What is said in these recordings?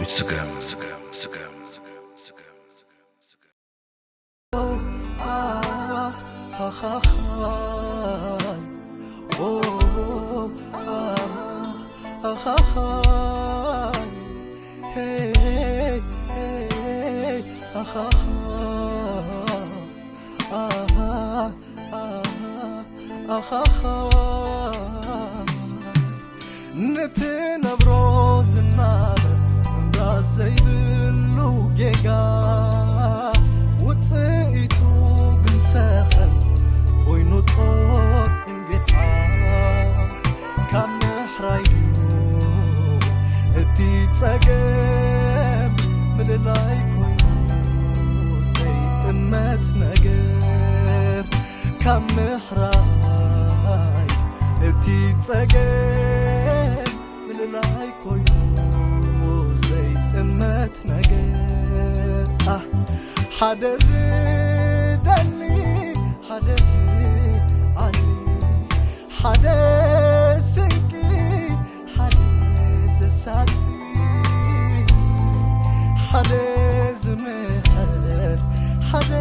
ስገም ንትነብሮ ዝናበር ምምራዝ ዘይብሉ ጌጋ፣ ውፅኢቱ ግን ሰኸን ኮይኑ ጾር እንጌታ። ካብ ምሕራዩ እቲ ጸገም ምልላይ ኮይኑ ዘይእመት ነገር፣ ካብ ምሕራይ እቲ ጸገም ምልላይ ኮይኑ ዘይእመት ነገር። ኣህ፣ ሓደ ዝደሊ፣ ሓደ ዝዓሊ፣ ሓደ ስንቂ፣ ሓደ ዘሳቲ፣ ሓደ ዝምሕር፣ ሓደ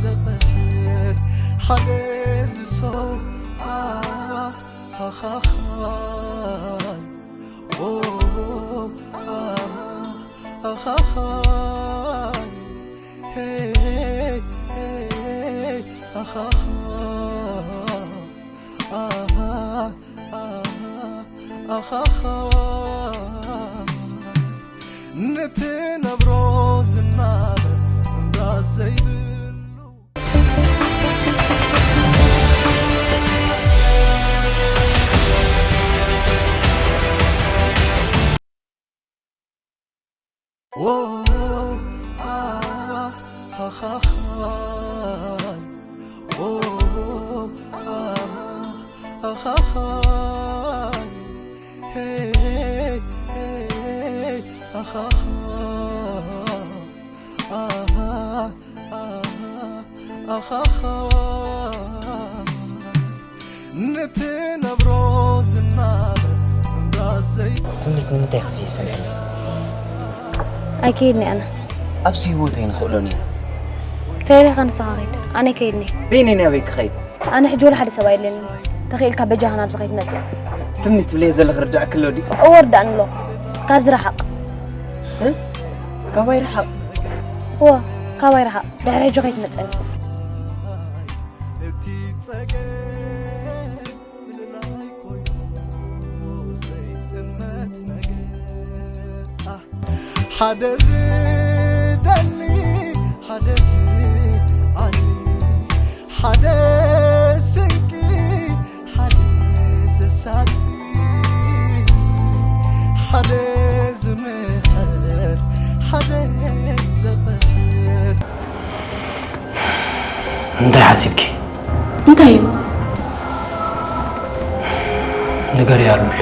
ዘቕሕር፣ ሓደ ዝሰው። ኣሃሃሃ። ኦ፣ ኣሃሃሃ። ሄይ፣ ሄይ፣ ኣሃሃ። ኣሃ፣ ኣሃ፣ ኣሃሃ። ንትነብሮ ዝናበር ምምራዝ ዘይብሉ። ንትነብሮ ዝናበር ምምራዝ ዘይ- ትምኒት ንምንታይ ክሲ ይሰምዐኒ? ኣይከይድኒ ኣነ። ኣብዚ ህይወት ኣይንኽእሎን ኢና። ተሪኻ ንስኻ ኸይድ፣ ኣነ ከይድኒ። በይነይ ናበይ ክኸይድ? ኣነ ሕጂ ወላ ሓደ ሰብ ኣየድልየንን። ተኽኢልካ በጃኻ ናብዚ ከይትመጽእ። ትምኒት ትብለየ ዘለኺ ርዳእኪ ኣሎ ድዩ? እወ ርዳእኒ ኣሎ። ካብዚ ረሓቕ። እ? ካባይ ረሓቕ። እወ፣ ካባይ ረሓቕ። ድሕሪ ሕጂ ከይትመጸኒ። እቲ ጸገም ምልላይ ኮይኑ ዘይጥመት ነገር። ኣህ፣ ሓደ ዝደሊ፣ ሓደ ዝዓሊ፣ ሓደ ስንቂ፣ ሓደ ዘሳቲ፣ ሓደ ዝምሕር፣ ሓደ ዘቕሕር። እንታይ ሓሲብኪ? እንታይ እዩ? ንገርያ ሉል።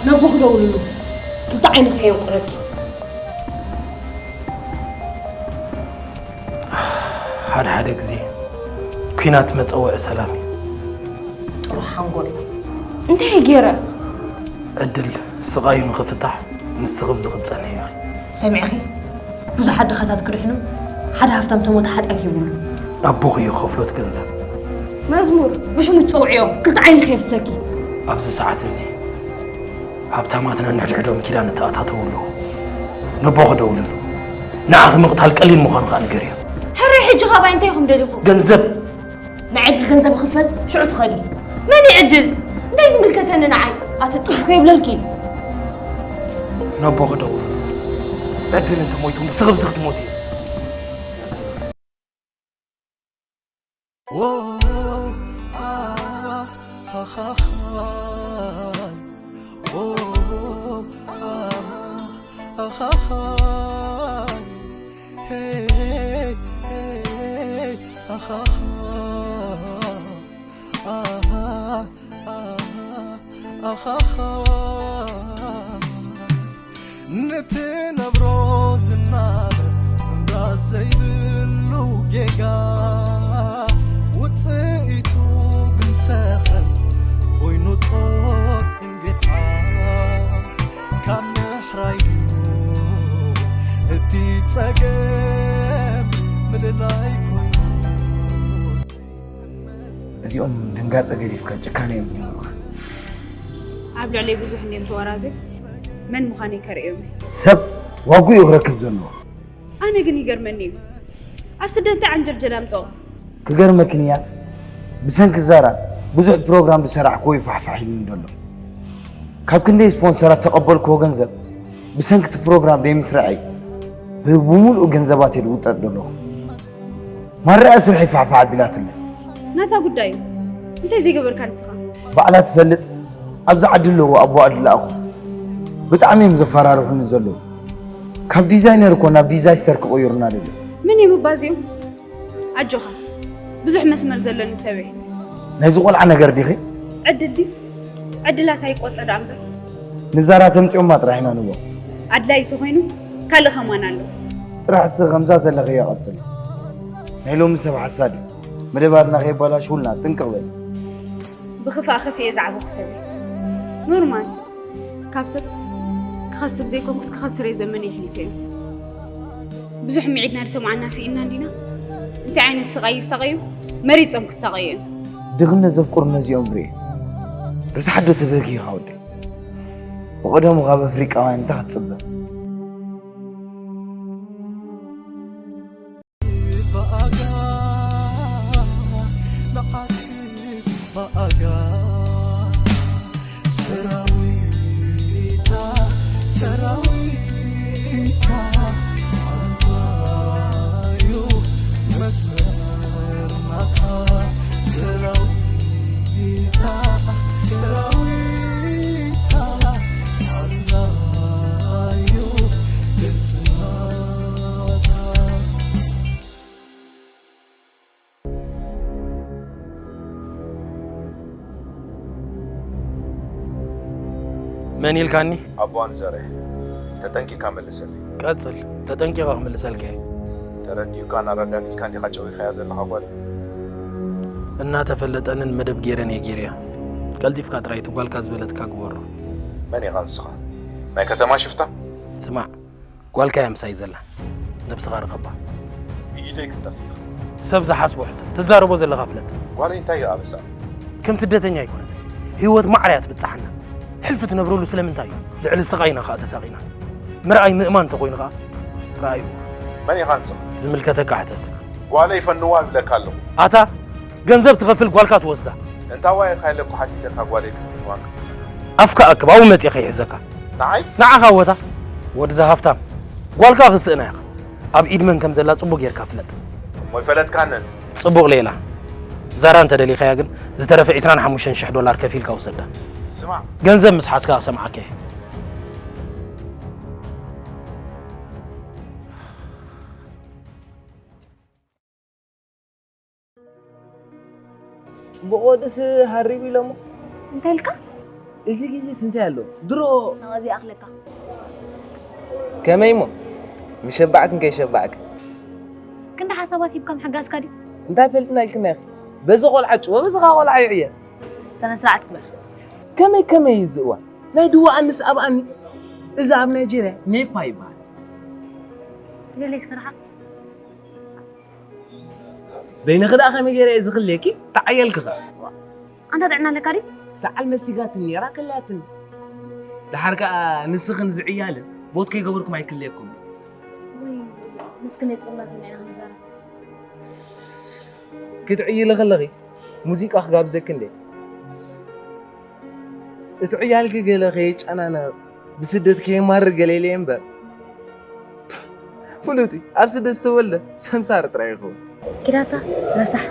ነቦ ክደውልሉ። ክልተ ዓይንኺ ከየንቁረኪ። ሓደ ሓደ ግዜ ኲናት መጸውዒ ሰላም እዩ። ጥሩ ሓንጎል። እንታይ ገይረ? ዕድል ስቓዩ ንኽፍታሕ ንስኺ ብዚ ክትጸንሒ ኢኺ። ሰሚዕኺ? ብዙሓት ድኻታት ክድሕኑ ሓደ ሃፍታም ተሞተ ሓጢኣት የብሉን። ኣቦኺ እዩ ክኸፍሎ እቲ ገንዘብ። መዝሙር ብሽሙ ትጸውዕዮ፣ ክልተ ዓይኒ ከየፍሰኪ። ኣብዚ ሰዓት እዚ ሃብታማትና ንሕድሕዶም ኪዳን እተኣታተዉ ኣለዉ። ነቦ ክደውልሉ። ንዓኺ ምቕታል ቀሊል ምዃኑ ከኣ ንገርዮ። ሕራይ ሕጂ ካባይ እንታይ ኢኹም ደሊኹም? ገንዘብ። ንዕድል ገንዘብ ክፈል፣ ሽዑ ትኸዲ። መን እዩ ዕድል? እንታይ ዝምልከተኒ ንዓይ? ኣቲ ጥፍ ከይብለልኪ። ነቦ ክደውል። ዕድል እንተሞይቱ፣ ንስኺ ብዚ ክትሞቲ። ንትነብሮ ዝናበር ምምራዝ ዘይብሉ ጌጋ፣ ውጽኢቱ ግን ሰኸን ኮይኑ ጾር እንጌታ። ጸገም ምልላይ ኮይኑ እዚኦም ድንጋጸ ገዲፍካ ጭካነ እዮም ዝመሩኻ። ኣብ ልዕለይ ብዙሕ እንድዮም ተወራዝዮም መን ምዃነይ ከርእዮም እየ። ሰብ ዋጉኡ ክረክብ ዘለዎ። ኣነ ግን ይገርመኒ እዩ ኣብ ስደት እንታይ ዓንጀልጀል ኣምፅኦ። ክገርመኪ ንያት ብሰንኪ ዛራ ብዙሕ ፕሮግራም ዝሰራሕክዎ ይፋሕፋሕ ኢሉኒ ዘሎ። ካብ ክንደይ ስፖንሰራት ተቐበልክዎ ገንዘብ ብሰንኪ እቲ ፕሮግራም ደይምስራዐይ ብምሉእ ገንዘባተይ ዝውጠጥ ዘለኹ። ማረኣ ስርሐይ ፋሕፋሕ ኣቢላትለይ። ናታ ጉዳይ እዩ። እንታይ ዘይገበርካ ንስኻ? ባዕላ ትፈልጥ ኣብዛ ዓዲ ኣለዎ ኣቦኣ ዝለኣኹ። ብጣዕሚ እዮም ዘፈራርሑኒ ዘለዉ። ካብ ዲዛይነር እኮ ናብ ዲዛስተር ክቕይሩና ደለዩ። ምን እዮም እባ እዚኦም? ኣጆኻ ብዙሕ መስመር ዘለኒ ሰብ እየ። ናይዚ ቆልዓ ነገር ዲኺ? ዕድል ድዩ? ዕድላት ኣይቆጸ ደኣ እምበር። ንዛራ ተምፅዮማ ጥራሕ ኢና ንቦ። ኣድላይ ተኾይኑ ካልእ ከማን ኣሎ። ጥራሕ እስኺ ከምዛ ዘለኽዮ ቀፅሊ። ናይ ሎሚ ሰብ ሓሳድ እዩ። መደባትና ከየባላሽውልና ጥንቅቕ በሊ። ብኽፋእ ከፊኤ ዝዓበኹ ሰብ እየ። ኖርማል ካብ ሰብ ክኸስብ ዘይኮንኩስ ክኸስር እየ ዘመን የሕሊፈ እዩ። ብዙሕ ምዒድና ዝሰምዓና ስኢንና እንዲና። እንታይ ዓይነት ስቓይ ይሳቐዩ መሪጾም ክሳቐዩ እዮም። ድኽነት ዘፍቅሩ ነዚኦም ርኤ። ርስሓት ዶ ተበጊኻ ወደይ? ብቐደሙ ካብ ኣፍሪቃውያን እንታይ ክትጽበ? ብኣጋ ንዓኺ ብኣጋ ሰራዊታ ሰራዊታ ኣንዛዩ መስመር ናታ ሰራዊታ ሰራዊታ ኣንዛዩ ድምፅናታ መን ኢልካኒ? ኣቦዋን ዘርኤ ተጠንቂቕካ መልሰለይ። ቀጽል፣ ተጠንቂቐ ክምልሰልካ እየ። ተረዲኡካን ኣረጋጊጽካን ዲኻ ጨዊኻያ ዘለኻ ጓለይ? እናተፈለጠንን መደብ ገይረን እየ ገይረያ። ቀልጢፍካ ጥራይ እቲ ጓልካ ዝበለትካ ግበሮ። መን ኢኻ ንስኻ? ናይ ከተማ ሽፍታ? ስማዕ፣ ጓልካ እያ ምሳይ ዘላ። ነብስኻ ርኸባ። ብኢደይ ክትጠፍእ ኢኻ። ሰብ ዝሓስቦ ሕሰብ። ትዛረቦ ዘለኻ ፍለጥ። ጓለይ እንታይ እዩ ኣበሳ? ከም ስደተኛ ኣይኮነትን። ህይወት ማዕረ እያ ትብጽሓና። ሕልፊ ትነብረሉ ስለምንታይ እዩ? ልዕሊ ስቓይና ከኣ ተሳቒና። ምርኣይ ምእማን እንተኾይኑ ከኣ ረኣይዎ። መን ኢኻ ንስኻ? ዝምልከተካ ሕተት። ጓለይ ፈንዋ ይብለካ ኣለኹ። ኣታ ገንዘብ ትኸፍል ጓልካ ትወስዳ። እንታዋይ ኢኻ ኢለ እኮ ሓቲተካ ጓለይ ክትፍንዋን ክትሕዘን። ኣፍካ ኣክብ ኣብኡ መጺኤ ከይሕዘካ። ንዓይ? ንዓኻ ወታ ወድዛ ሃፍታም ጓልካ ክስእና ኢኻ። ኣብ ኢድ መን ከም ዘላ ጽቡቕ ጌርካ ፍለጥ። እሞ ይፈለጥካንን? ጽቡቕ ሌላ። ዛራ እንተ ደሊኻያ ግን ዝተረፈ ዒስራን ሓሙሽተን ሽሕ ዶላር ከፊልካ ውሰዳ። ስማዕ። ገንዘብ ምስ ሓዝካ ሰምዓካ እየ። ጽቡቕ ወድስ ሃሪቡ ኢሎሞ። እንታይ ኢልካ? እዚ ግዜስ እንታይ ኣሎ? ድሮ ናዚ ኣኽለካ። ከመይ እሞ? ምሸባዕክን ከይሸባዕክን። ክንዲ ሓሳባት ሂብካ ምሕጋዝካ ድዩ? እንታይ ፈልጥና ኢልክና ኢኺ? በዚ ቆልዓ ጭወ፣ በዚ ኸኣ ቆልዓ ይዕየ። ስነ ስርዓት ግበር። ከመይ ከመይ እዩ እዚ እዋን? ናይ ድዋ ኣንስ ኣብኣኒ። እዚ ኣብ ናይጀርያ ኔፓ ይበሃል። ትደለይ እስከ ርሓቕ። በይንኺ ደኣ ከመይ ገይረ እየ ዝኽልየኪ? ተዓየልኪ ኸኣ። ኣንታ ጥዕና ኣለካ ድዩ? ሰዓል መሲጋትኒ ነይራ ከልያትኒ። ደሓር ከኣ ንስኽን ዝዕያልን ቮት ከይገበርኩም ኣይክልየኩም። ውይ፣ ምስክነይ ጽልመት ኢና ክንዛረብ። ክትዕይሊ ከለኺ ሙዚቃ ክጋብዘኪ እንዴ? እቲ ዕያልኪ ገለ ከየጨናነቕ ብስደት ከየማርር ገለ ኢለ እየ እምበር። ፍሉጥ እዩ። ኣብ ስደት ዝተወልደ ሰምሳሪ ጥራይ ይኸውን። ኪዳታ ረሳሕ።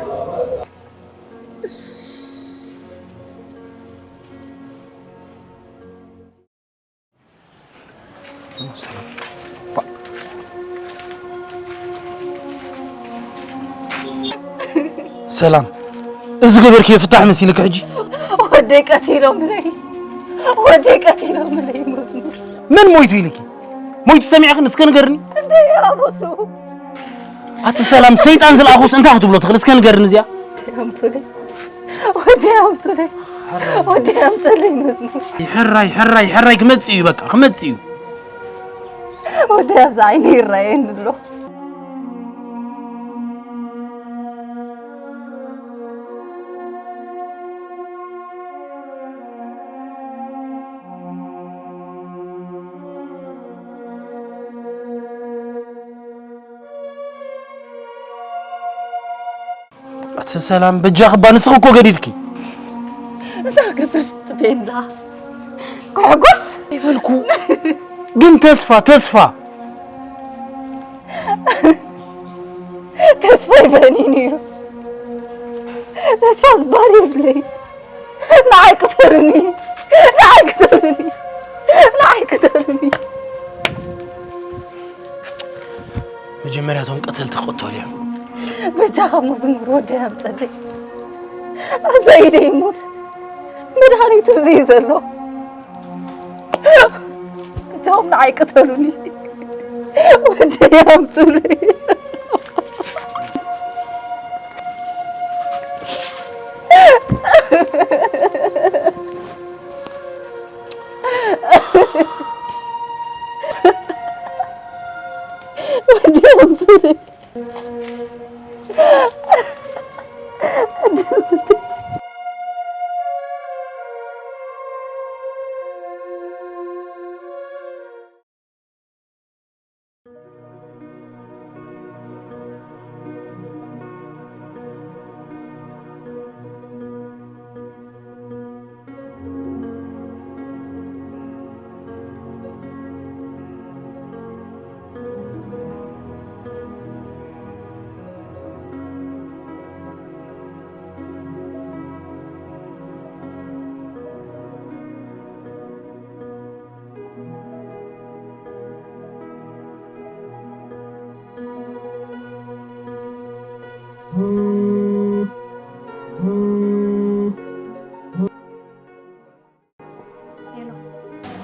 ሰላም፣ እዚ ገበርክዮ ፍታሕ መሲልክ ሕጂ? ወደይ ቀቲሎምለይ፣ ወደይ ቀቲሎምለይ መዝሙር። መን ሞይቱ ኢልኪ? ሞይቱ ሰሚዕክን እስከ ንገርኒ። እንታይ ኣበሱ? ኣቲ ሰላም፣ ሰይጣን ዝለኣኹስ እንታይ ክትብሎ ትኽእል? እስከ ንገርኒ እዚኣ። ወደይ ኣምጡለይ፣ ወደይ ኣምጡለይ፣ ወደይ ኣምጡለይ መዝሙር። ሕራይ፣ ሕራይ፣ ሕራይ ክመጽእ እዩ፣ በቃ ክመጽእ እዩ። ወደይ ኣብዚ ዓይኒ ይረኣየኒ ኣሎ። እቲ ሰላም በጃኺ እባ ንስኺ እኮ ገዲድኪ። እንታይ ክገብር ጽበየላ? ክሕጎስ ይበልኩ ግን ተስፋ ተስፋ ተስፋ ይበኒ እዩ። ተስፋ ዝበሃል የብለይ። ንዓይ ቅተሉኒ። ንዓይ ቅተሉኒ። ንዓይ ቅተሉኒ። መጀመርያ እቶም ቀተልቲ ክቕተሉ እዮም። በጃኻ መዝሙር ወደይ ኣምፀለይ። ኣብዛ ኢደ ይሙት መድሃኒቱ እዚ እዩ ዘሎ። በጃኹም ንዓይ ቅተሉኒ። ወደይ ኣምፁለይ። ወደይ ኣምፁለይ።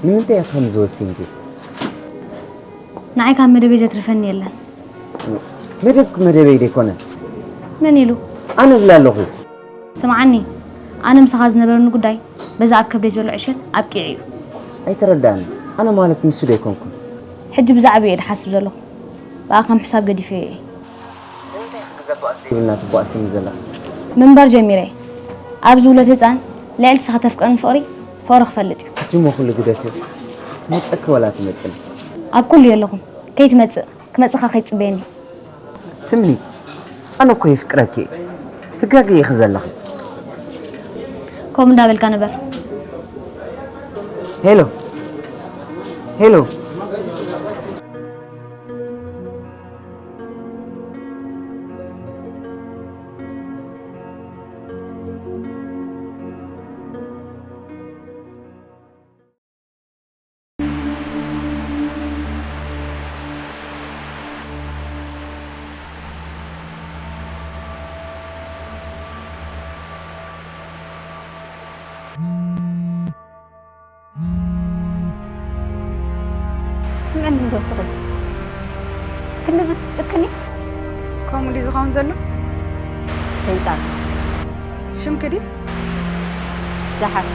ንምንታይ ኢኺ ከምዚ ወሲንኪ? ንዓይ ካብ መደበይ ዘትርፈኒ የለን። መደብኪ መደበይ ደይኮነ። መን ኢሉ? ኣነ እብላ ኣለኹ። ስምዓኒ፣ ኣነ ምሳኻ ዝነበረኒ ጉዳይ በዛ ኣብ ከብደይ ዘሎ ዕሸል ኣብቂዑ እዩ። ኣይተረዳእን። ኣነ ማለት ንሱ ደይኮንኩ። ሕጂ ብዛዕባኡ እየ ዝሓስብ ዘለኹ። ብኣኻ ምሕሳብ ገዲፈዮ እየ። ይብልና ትጓስኒ ዘለኻ። ምንባር ጀሚረ። ኣብዚ ውለድ ህፃን ልዕልቲ ንስኻ ተፍቅረኒ ፍቕሪ ፍቕሪ ክፈልጥ እዩ። ሕጂ እሞ ኩሉ ግደፍዮ። ትመፀኪ ወላ ትመፅኒ። ኣብ ኩሉ የለኹን። ከይትመፅእ ክመፅኻ ከይትፅበየኒ። ትምኒ፣ ኣነ እኮ የፍቅረኪ እየ። ትጋገ ኢኺ ዘለኺ። ከምኡ እንዳበልካ ንበር። ሄሎ ሄሎ። ስምዕኒ እንዶ ስቕ ኢልኪ። ክንድዚ ትጭክኒ? ከምኡ ድዩ ዝኸውን ዘሎ? ሰይጣን። ሽምኪ ድዩ? ደሓር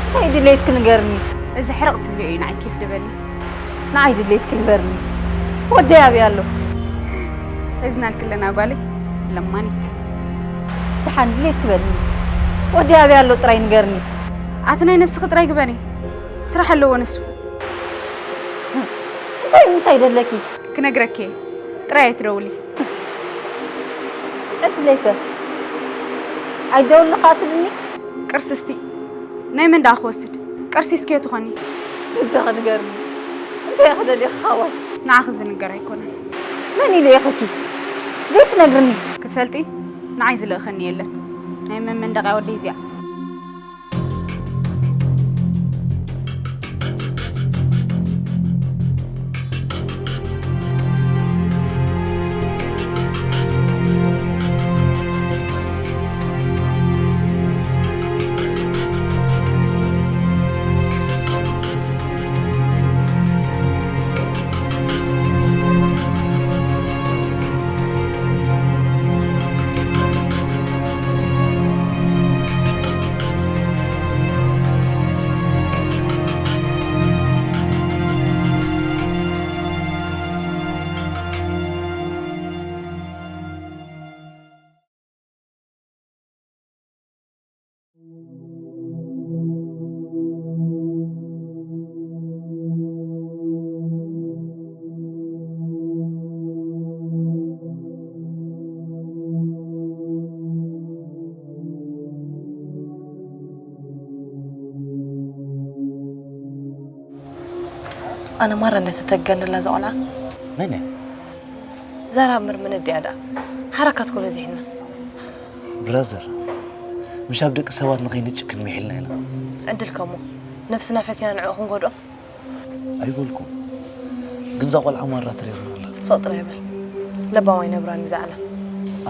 እንታይ ድሌትኪ ንገርኒ? እዚ ሕርቕ ትብልዮ እዩ ንዓይ ኬፍ ድበኒ። ንዓይ ድሌትኪ ንገርኒ። ወደይ ኣበይ ኣሎ? እዚ ናልክለና ጓለይ ለማኒት። ደሓን ድሌትኪ በልኒ። ወደይ ኣበይ ኣሎ ጥራይ ንገርኒ። ኣቲ ናይ ነብስኺ ጥራይ ግበሪ። ስራሕ ኣለዎ ንሱ። እንታይ ምሳይ ደለኪ? ክነግረኪ እየ። ጥራይ ኣይትደውሊ። ዕድለይከ? ኣይደውልኻ ትብልኒ? ቅርሲ እስቲ ናይ መን ደኣ ክወስድ? ቅርሲ እስኪዮ ትኾኒ። በጃኺ ንገርኒ። እንታይ ኢኺ ደሊኺ ሓወይ? ንዓኺ ዝንገር ኣይኮነን። መን ኢሉ የኽኪ? ዘይትነግርኒ? ክትፈልጢ ንዓይ ዝልእኸኒ የለን። ናይ መን መንደቕ እያ ወደይ እዚኣ። ኣነ ማራ እንዳተተገነላ እዛ ቆልዓ። መን እያ? ዛራ ምርምን እዲኣ ደኣ ሓረካት ኮ በዚሕና። ብራዘር፣ ምሽ ኣብ ደቂ ሰባት ንኸይንጭክን ምሒልና ኢና። ዕድል ከሞ ነብስና ፈቲና ንዕኡ ክንጎድኦ? ኣይበልኩም። ግን እዛ ቆልዓ ማራ ትሪርና ኣላ። ስቕ ጥራይ በል። ለባም ኣይነብራን እዛ ዓለም።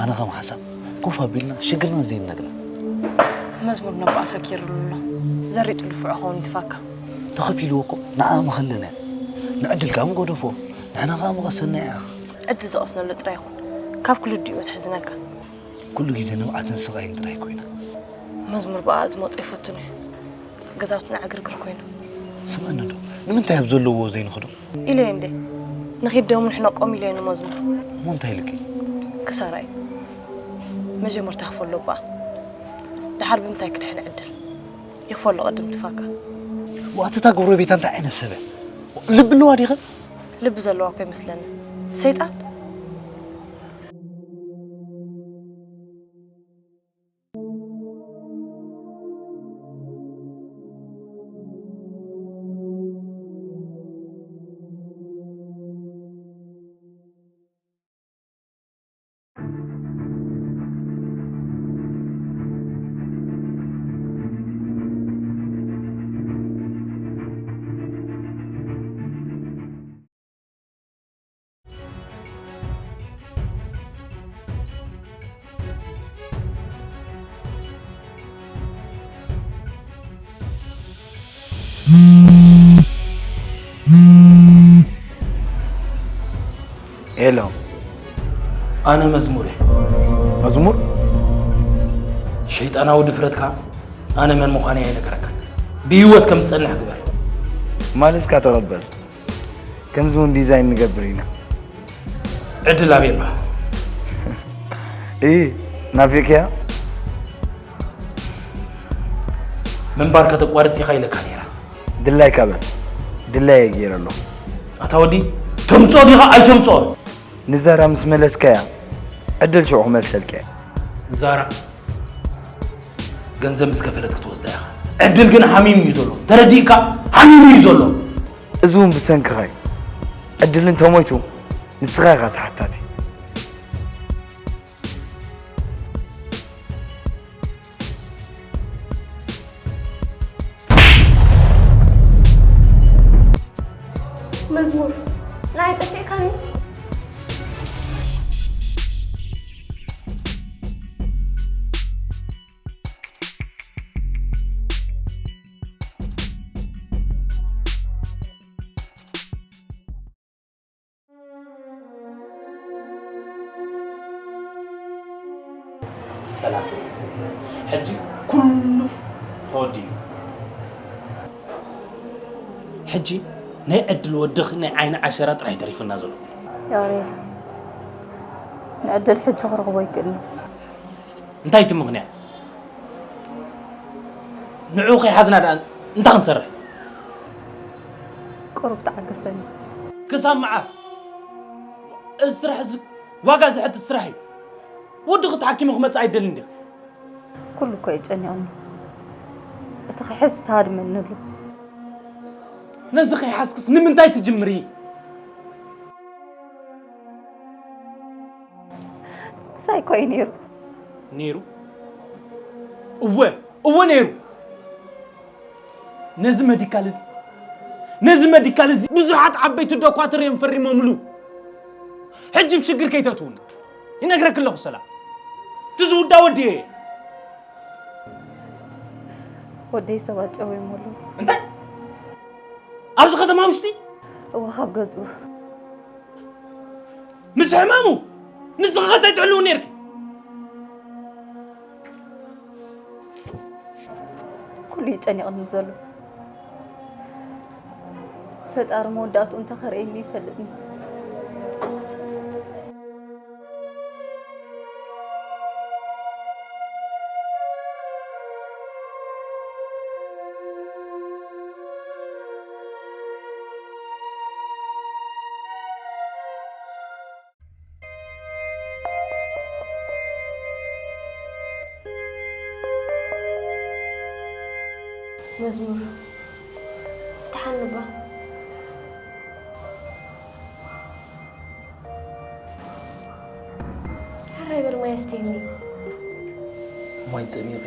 ኣነ ከም ሓሳብ ኮፍ ኣቢልና ሽግርና ዘይንነግራ። መዝሙር ነባኣ ፈኪርሉ ኣሎ። ዘሪጡ ድፍዖ ኸውን ይትፋካ። ተኸፊልዎ እኮ ንዓ መኸለነ። ንዕድል ከኣ ምጎደፎ። ንሕና ከኣ መቐሰና ኢኻ። ዕድል ዝቐስነሉ ጥራይ ይኹን። ካብ ክልዲኡ ትሕዝነካ። ኩሉ ግዜ ንብዓትን ስቓይን ጥራይ ኮይና። መዝሙር ብኣ ዝመጡ ይፈትኑ እዩ። ገዛውትና ዕግርግር ኮይኑ። ስምዕኒ ዶ? ንምንታይ ኣብ ዘለዎ ዘይንኸዶ? ኢለዮ እንዴ? ንኺድ ደም ንሕነቆም ኢለዮ ንመዝሙር። እሞ እንታይ ኢልኪ? ክሳራ እዩ። መጀመርታ ክፈሎ እባ። ደሓር ብምንታይ ክድሕን ዕድል? ይኽፈሎ ቅድም ትፋካ። ዋትታ ጎረቤታ እንታይ ዓይነት ሰብ እያ? ልቢ ኣለዋ ዲኸ? ልቢ ዘለዋ እኮ ይመስለኒ። ሰይጣን? ሄሎ። ኣነ መዝሙር እየ። መዝሙር? ሸይጣናዊ ድፍረትካ ኣነ መን ምዃነይ ኣይነገረካን። ብህይወት ከም ትጸንሕ ግበር። ማለትካ ተቐበል። ከምዚ እውን ዲዛይን ንገብር ኢና። ዕድል ኣበይ ኣሎ? እ፣ ናፊቕያ? ምንባር ከተቋርጽ ኢኻ ኢለካ ነይራ። ድላይካ በል። ድላየ ገይረ ኣለኹ። ኣታ ወዲ፣ ተምጽኦ ዲኻ ኣይተምጽኦን? ንዛራ ምስ መለስካያ፣ ዕድል ሽዑ ክመልሰልካ እየ። ዛራ፣ ገንዘብ ምስ ከፈለት ክትወስዳ ኢኻ። ዕድል ግን ሓሚሙ እዩ ዘሎ። ተረዲእካ? ሓሚሙ እዩ ዘሎ። እዚ እውን ብሰንክኻ እዩ። ዕድል እንተሞይቱ፣ ንስኻ ኢኻ ተሓታቲ። መዝሙር፣ ንዓይ ጠፊእካኒ? ሰላም። ሕጂ ኩሉ ተወዲኡ። ሕጂ ናይ ዕድል ወድኽ ናይ ዓይኒ ዓሸራ ጥራይ ተሪፉና ዘሎ። ያሬድ፣ ንዕድል ሕጂ ክረኽቦ ይክእልኒ። እንታይ እቲ ምኽንያት? ንዕኡ ከይሓዝና ደኣ እንታይ ክንሰርሕ? ቁሩብ ተዓገሰኒ። ክሳብ መዓስ? እዚ ስራሕ እዚ ዋጋ ዘሕትት ስራሕ እዩ። ወዲ ክትሓኪሙ ክመጽእ ኣይደልን ዲኻ? ኩሉ እኮ እዩ ጨኒቑኒ። እቲ ክሕዝ ተሃድመኒ ኣሎ። ነዚ ከይሓዝክስ ንምንታይ ትጅምሪ? ምሳይ እኮ እዩ ነይሩ። ነይሩ? እወ፣ እወ ነይሩ። ነዚ መዲካል እዚ፣ ነዚ መዲካል እዚ ብዙሓት ዓበይቲ ዶኳትር እዮም ፈሪሞምሉ። ሕጂ ብሽግር ከይተእትውኒ። ይነግረክ ኣለኹ ሰላም። እቲ ዝውዳ ወዲ እየ። ወደይ ሰባት ጨውዮም ኣለዉ። እንታይ? ኣብዚ ከተማ ውሽጢ? እወ፣ ካብ ገዝኡ። ምስ ሕማሙ? ንስኺ ከ እንታይ ትዕልው ነይርኪ? ኩሉ እዩ ጨኒቕኒ ዘሎ። ፈጣሪ መወዳእትኡ እንተኸርእየኒ ይፈልጥኒ። መዝሙር፣ ፍትሓኒ እባ። የስተኒ። ማይ ጸሚቒ።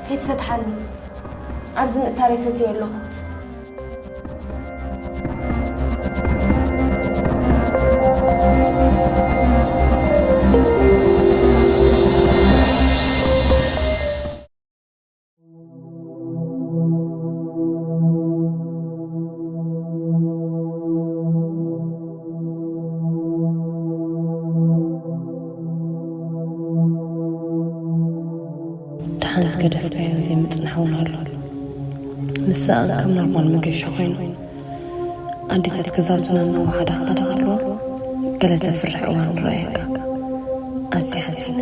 ከይትፈትሓኒ፣ ኣብዚ ምእሳር ይፈትዮ ኣለኹ። ደሓን ዝገደፍካዮ ዘይምጽናሕ እውን ኣሎ። ምስ ሰኣን ከም ኖርማል መገሻ ኮይኑ፣ ኣዴታት ገዛ ዝናነዋ ሓደ ሓደ ከለዋ፣ ገለ ዘፍርሕ እዋን ንረኣየካ። ኣዝየ ሓዚነ።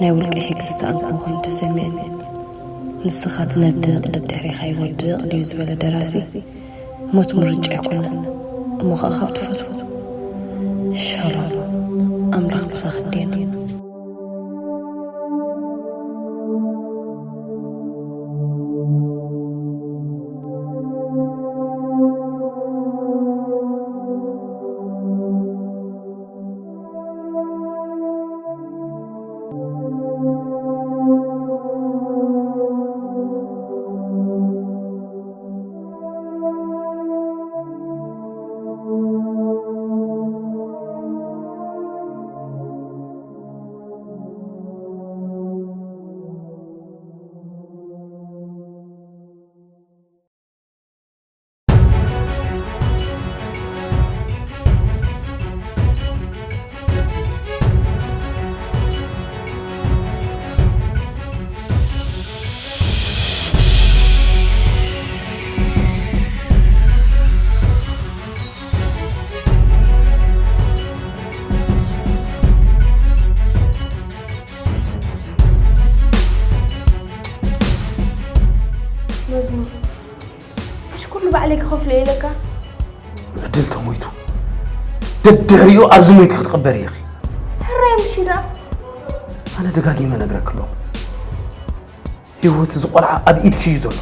ናይ ውልቀ ሕጊ ዝሰኣንኩ ኮይኑ ተሰሚዑኒ። ንስኻ ትነድቕ ደድሕሪኻ ይወድቕ ድዩ ዝበለ ደራሲ፣ ሞት ምርጫ ኣይኮነን። እሞ ኸኣ ካብ ትፈትዎ፣ ሻሎም፣ ኣምላኽ ምሳኺ እንዴና። መዝሙር፣ እሺ፣ ኩሉ ባዕለይ ክኸፍሎ ኢለካ። ዕድል ተሞይቱ፣ ደድሕሪኡ ኣብዚ ሞይተ ክትቕበሪ ኢኺ። ሕራይ ምሽ ኢላ። ኣነ ደጋጊመ ነግረክ ኣለኹ፣ ህይወት እዚ ቆልዓ ኣብ ኢድኪ እዩ ዘሎ።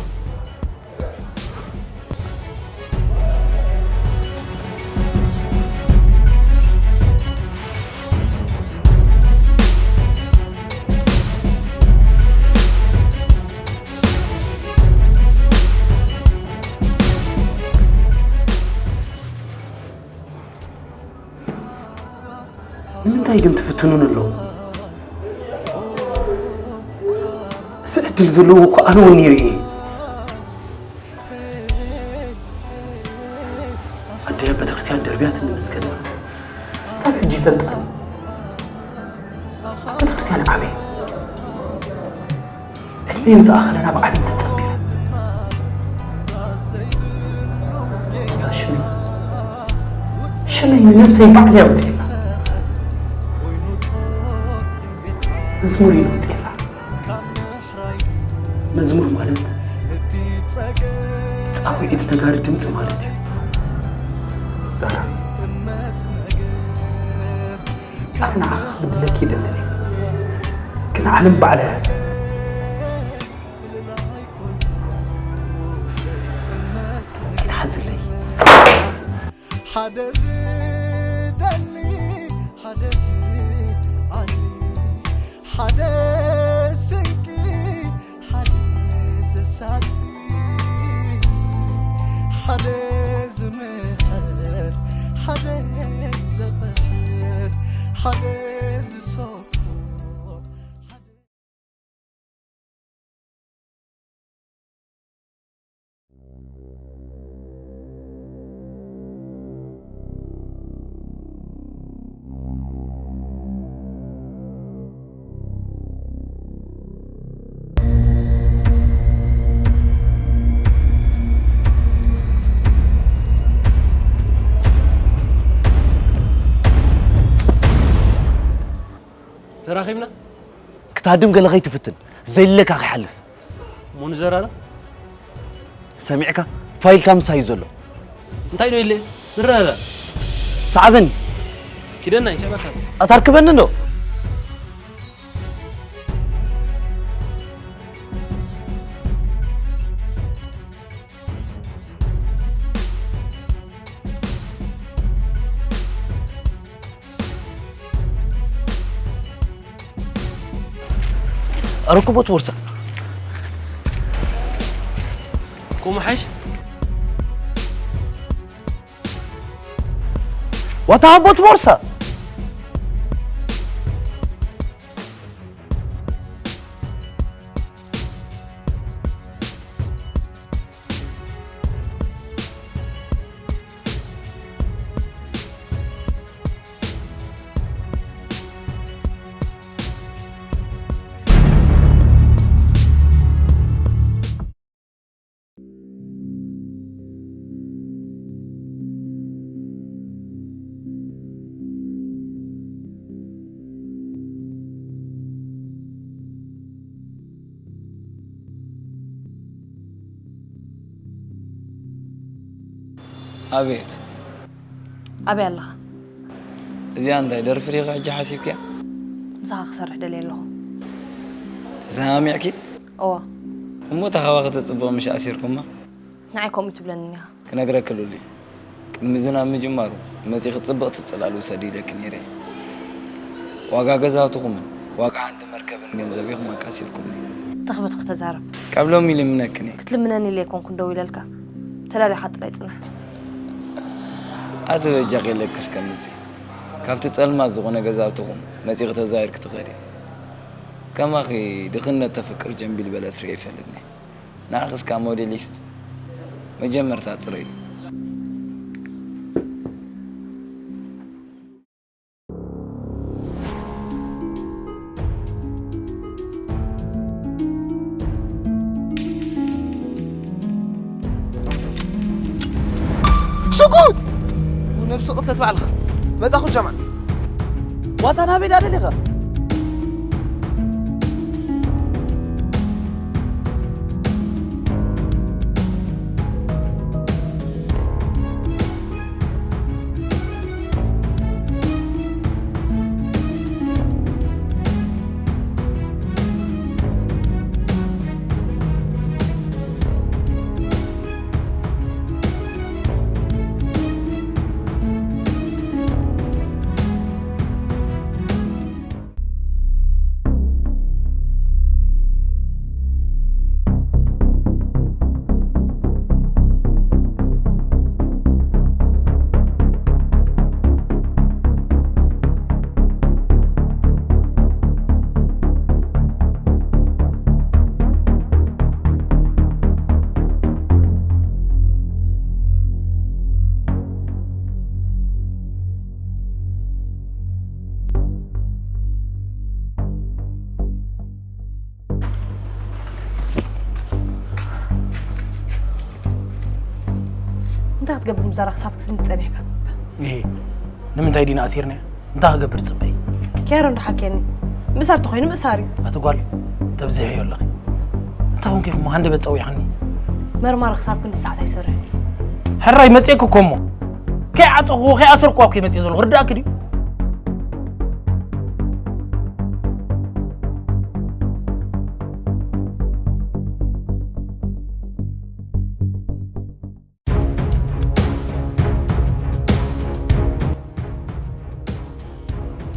ንምንታይ ግን ትፍትኑን ኣለኹም? እዚ ዕድል ዘለዎ እኮ ኣነ እውን ነይረ እየ። ኣደይ ኣብ ቤተክርስትያን ደርብያትኒ ምስ ከደት ክሳብ ሕጂ ይፈልጣኒ። ኣብ ቤተክርስትያን ዓበየ። ዕድመይ ምስ ኣኸለ ናብ ዓለም ተጸንቢረ። እዛ ሽመይ፣ ሽመይ ንነብሰይ ባዕለይ ኣውፅኤላ። መዝሙር ኢለ ኣውፅኤላ። መዝሙር ማለት ፃውዒት ነጋሪ ድምፂ ማለት እዩ። ዛራ፣ ኣነ ንዓኺ ክብድለኪ ይደልን እየ፣ ግን ዓለም ባዕላ እያ። ኣይትሓዝለይ። ሓደ ዝደሊ፣ ሓደ ዝዓሊ፣ ሓደ ስንቂ፣ ሓደ ዘሳጺ፣ ሓደ ዝምሕር፣ ሓደ ዘቕሕር፣ ሓደ ዝሰብኮ፣ ሓደ ተራኺብና ክትሃድም ገለ ከይትፍትን፣ ዘይለካ ከይሓልፍ። እሞ ንዘራረብ። ሰሚዕካ? ፋይልካ ምሳይ እዩ ዘሎ። እንታይ ዶ ኢለ? ንረረ። ሰዓበኒ። ኪደና ይሰበካ። ኣታርክበኒ ዶ? ኣረኩቦት ቦርሳ። ኮሙ ሓይሽ? ዋታ ቦት ቦርሳ። ኣቤት። ኣበይ ኣለኻ? እዚኣ እንታይ ደርፊ ዲኻ ሕጂ ሓሲብክያ? ምሳኻ ክሰርሕ ደልየ ኣለኹ። ተሰማሚዕኪ? እወ። እሞ እታ ካባኺ ትጽብቕ ምሽ ኣሲርኩማ? ንዓይ ከምኡ ትብለኒ እኒኻ። ክነግረኪ ሉሊ፣ ቅድሚ ዝናብ ምጅማሩ መጺኺ ጽብቕቲ ጽላል ውሰዲ ኢለኪ ነይረ። ዋጋ ገዛውትኹምን ዋጋ ሓንቲ መርከብን ገንዘብ ኢኹም ኣካሲርኩምኒ። ትኽብትኺ ተዛረብ። ካብ ሎሚ ልምነክን እየ። ክትልምነኒ ኢለ ኣይኮንኩን ደው ኢለልካ። ተዳሊኻ ጥራይ ጽናሕ። ኣቲ በጃኺ ኢለኪ እስከ ምጺ። ካብቲ ጸልማት ዝኾነ ገዛውትኹም መጺኺ ተዛዊርኪ ትኸዲ። ከማኺ ድኽነት ተፍቅር ጀምቢል በለስ ርእየ ኣይፈልጥን እየ። ንዓኺ እስካ ሞዴሊስት መጀመርታ ጽረዩ። ሽጉጥ! ነብሲ ቅትለት ባዕልኻ። መጻኹ ጀማዓ። ዋታ ናበይ ደኣ ደሊኻ? እንታይ ክትገብር ምዛራ ክሳብ ክትስኒ ጸኒሕካ? እሄ፣ ንምንታይ ዲና ኣሲርናያ? እንታይ ክገብር ጽበይ? ኪያሮ እንዶ ሓኬኒ። ምእሳር ተኾይኑ ምእሳር እዩ። ኣቲ ጓል፣ ተብዝሕዮ ኣለኺ። እንታይ ኮንኪ እሞ ሃንደበት ጸዊዕኽኒ? መርማሪ ክሳብ ክንዲ ሰዓት ኣይሰርሕን እዩ። ሕራይ መጽኤኪ እኮ እሞ። ከይዓጸኹዎ፣ ከይኣሰርኩዋ እኮ መጽኤ ዘለኹ። ርዳእኪ ድዩ?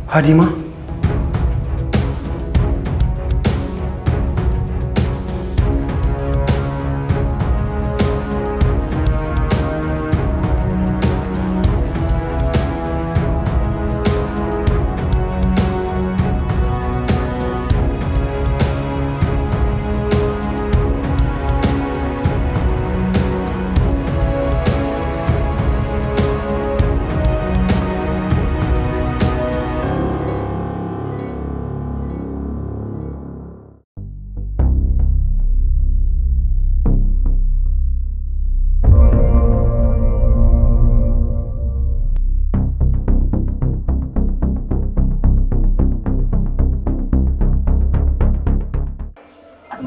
ሃዲማ?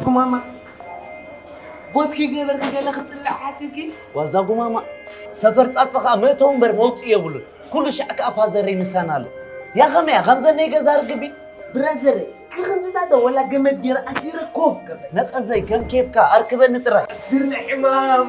ማማ፣ ሞት ከይገበርኪ ገለ ክትጥልዕ ሓሲብኪ? ዋዛ ጉማማ፣ ሰፈር ጻጸ ኸኣ መእተዊ እምበር መውጽኢ የብሉን። ኩሉ ሻዕ ከኣ ፋዘረይ ምሳና ኣሎ። ያ ኸመይ እያ? ከምዘን ናይ ገዛ ርግቢ? ብራዘረይ፣ ክኽንትታ ዶ ወላ ገመድ ገይረ ኣሲረ ኮፍ ገበ። ነቐዘይ፣ ከም ኬፍካ ኣርክበኒ ጥራይ። ስርነ ሕማም።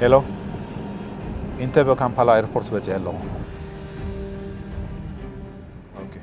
ሄሎ፣ ኢንተበ ካምፓላ ኤርፖርት በጺሐ ኣለኹ። ኦኬ።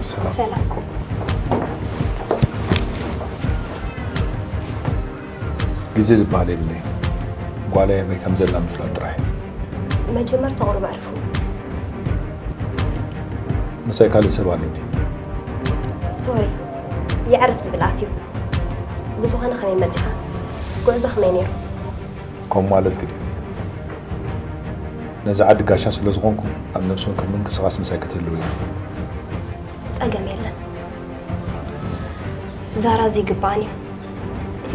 ሰላም። ሰላም። ግዜ ዝበሃል የብለይ። ጓለይ ኣበይ ከም ዘላ ምፍላጥ ጥራሕ። መጀመርታ ቁሩብ ኣዕርፉ። ምሳይ ካልእ ሰብ ኣሎ ድዩ? ሶሪ፣ የዕርፍ ዝብል ኣፍ እዩ። ብዝኾነ ከመይ መጺኻ? ጉዕዞ ከመይ ነይሩ? ከምኡ ማለትኪ ድዩ? ነዛ ዓዲ ጋሻ ስለ ዝኾንኩ፣ ኣብ ነብሲ ወከፍ ምንቅስቓስ ምሳይ ክትህልዊ ኢኺ። ጸገም የለን። ዛራ እዚ ይግባኣን እዩ።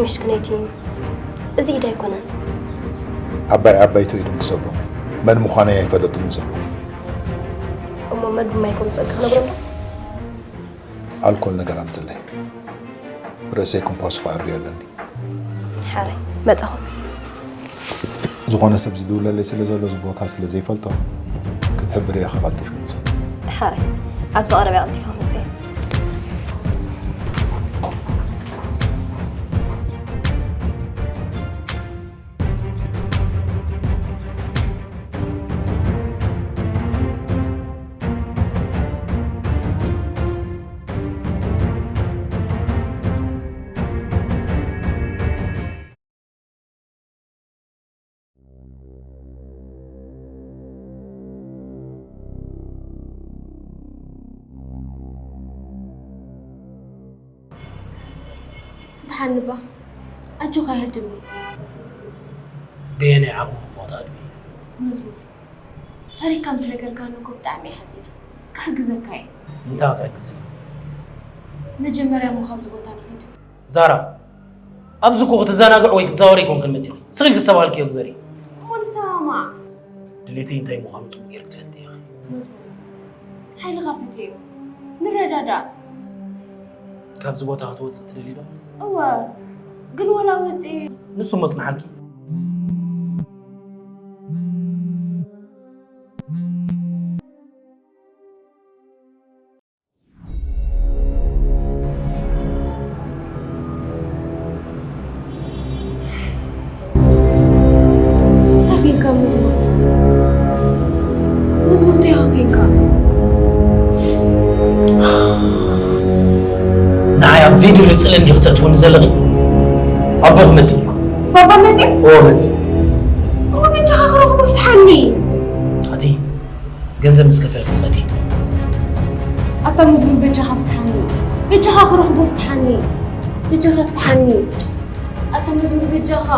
ምሽክነይቲ እዚ ኢድ ኣይኮነን። ዓባይ ዓባይቶ ኢዶም ክሰብሮም። መን ምዃነይ ኣይፈለጡን ዘለዉ። እሞ መግቢ ማይ ከምጽእልካ ክነግሮም ዶ? ኣልኮል ነገር ኣምጽለይ። ርእሰይ ኮምፓሱ ከዕርዮ ኣለኒ። ሓራይ፣ መጻኹ። ዝኾነ ሰብ ዝድውለለይ ስለ ዘሎ፣ እዚ ቦታ ስለ ዘይፈልጦ፣ ክትሕብርዮ ኢኻ ቀልጢፍኪ ምጽእ። ሓራይ፣ ኣብዚ ቀረባ ቀልጢፈ ክመጽእ እየ። ፍትሓኒ እባ፣ ኣጆኻ ኣይሃድምኒ። በየናይ ዓቕሙ ክሞት ኣድሚ? መዝሙር። ታሪክካ ምስ ነገርካኒ እኮ ብጣዕሚ እየ ሓዚነ። ክሕግዘካ እየ። እንታይ ክትሕግዝኒ? መጀመርያ እሞ ካብዚ ቦታ ንኺድ። ዛራ፣ ኣብዚ እኮ ክትዘናግዕ ወይ ክትዛወር ኣይኮንክን መፂኺ። ስቕ ኢልኪ ዝተባሃልክዮ ግበሪ። እሞ ንሰማማዕ። ድሌተይ እንታይ ምዃኑ ጽቡቕ ጌርኪ ትፈልጢ ኢኺ። መዝሙር፣ ሓይልኻ ፈትየዮ። ንረዳዳእ። ካብዚ ቦታ ክትወጽእ ትደልዪ ዶ? እወ፣ ግን ወላ ወጺኤ። ንሱ እሞ ጽንሓልኪ። እንታይ ኮንካ መዝሙር? መዝሙር እንታይ ኢኻ ኮንካ? ንዓይ ኣብ ዘይደልዮ ጽልኢ እንዲኺ ተእትውኒ ዘለኺ? ኣቦኺ መጺኡ ኣሎ። ባባ መጺኡ? እዎ መጺኡ። እሞ በጃኻ ክረኽቦ ፍትሓኒ። ኣቲ ገንዘብ ምስ ከፈልኪ ትኸዲ። ኣታ መዝሙር በጃኻ ፍትሓኒ። በጃኻ ክረኽቦ ፍትሓኒ። በጃኻ ፍትሓኒ። ኣታ መዝሙር በጃኻ።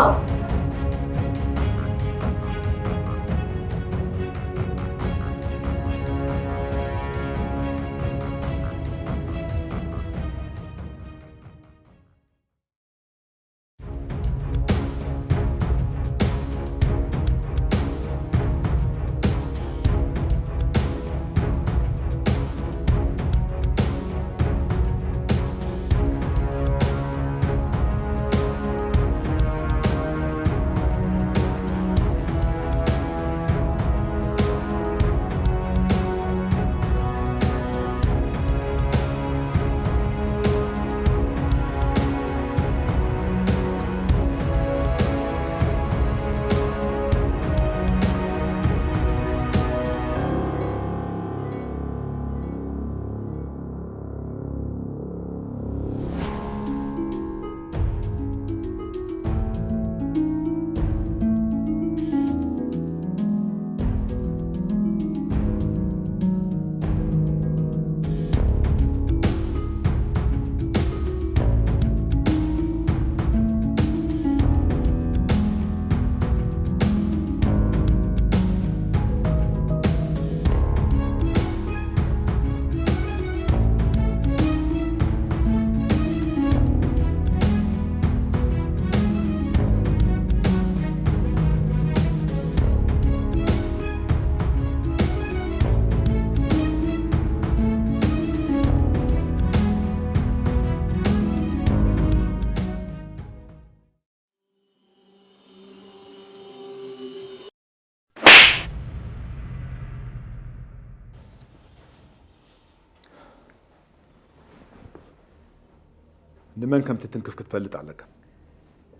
ንመን ከም ትትንክፍ ክትፈልጥ ኣለካ።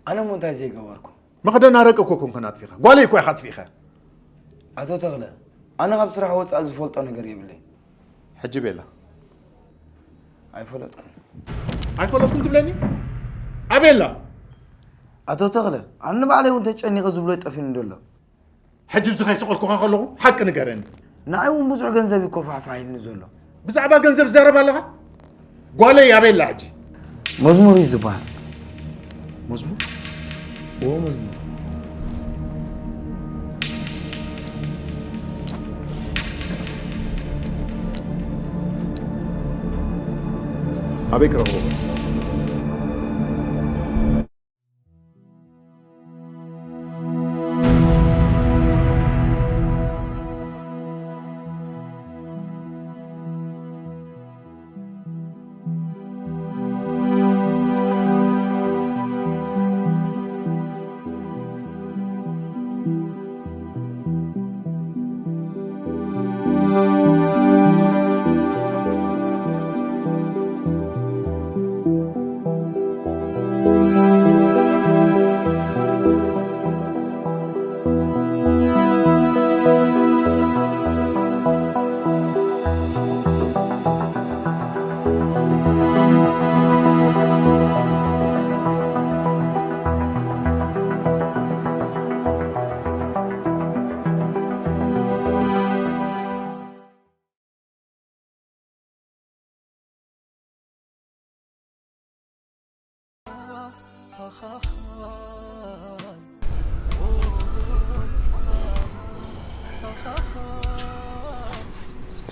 ኣነ እሞ እንታይ ዘይገበርኩ? መኽደን ኣረቂ እኮ ኮንካ ኣጥፊኻ። ጓለይ እኮ ኢኻ ኣጥፊኻ። ኣቶ ተኽለ፣ ኣነ ካብ ስራሕ ወጻኢ ዝፈልጦ ነገር የብለይ። ሕጂ ቤላ? ኣይፈለጥኩን። ኣይፈለጥኩን ትብለኒ? ኣቤላ! ኣቶ ተኽለ፣ ኣነ ንባዕለይ እውን ተጨኒቐ ዝብሎ ጠፊኡኒ ደሎ። ሕጂ ኣብዚ ከይሰቐልኩኻ ከለኹ ሓቂ ንገረኒ። ንዓይ እውን ብዙሕ ገንዘብ እዩ ኮፋሕፋሕ ኢልኒ ዘሎ። ብዛዕባ ገንዘብ ትዛረብ ኣለኻ? ጓለይ ኣበይ ኣላ ሕጂ? መዝሙር እዩ ዝበሃል። መዝሙር? እዎ፣ መዝሙር። ኣበይ ክረኽቦ?